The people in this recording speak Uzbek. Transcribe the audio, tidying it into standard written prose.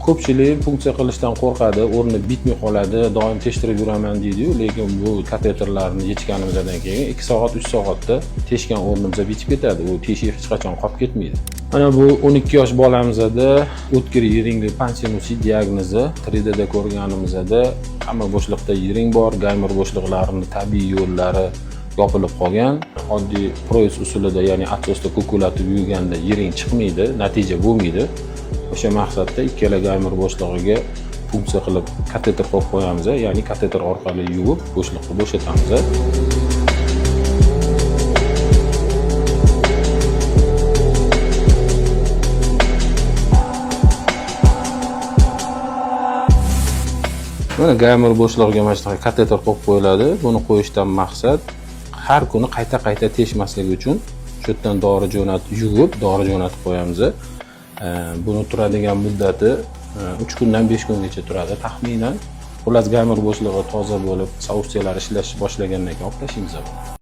Ko'pchilik punksiya qilishdan qo'rqadi, o'rni bitmay qoladi, doim teshtirib yuraman deydi-yu, lekin bu kateterlarni yechganimizdan keyin 2 soat, 3 soatda teshgan o'rnimiz bitib ketadi. U teshik hech qachon qolib ketmaydi. Mana bu 12 yosh bolamizda o'tkir yiringli pansinusit diagnozi. 3D da ko'rganimizda hamma bo'shliqda yiring bor, gaymer bo'shliqlarini tabiiy yo'llari yopilib qolgan. Oddiy Proys usulida, ya'ni atsosda ko'kulatib yuvganda yiring chiqmaydi, natija bo'lmaydi. O'sha maqsadda ikkala gaymer bo'shlig'iga punksiya qilib kateter qo'yib qo'yamiz, ya'ni kateter orqali yuvib bo'shliqni bo'shatamiz. Mana gaymer bo'shlig'iga mana shunaqa kateter qo'yib qo'yiladi. Buni qo'yishdan maqsad har kuni qayta-qayta teshmasligi uchun shu yerdan dori jo'natib yuvib, dori jo'natib qo'yamiz. Buni turadigan muddati 3 kundan 5 kungacha turadi taxminan. Xullas, gaymer bo'shlig'i toza bo'lib, соустья lar ishlash boshlagandan keyin olib tashlaymiz buni.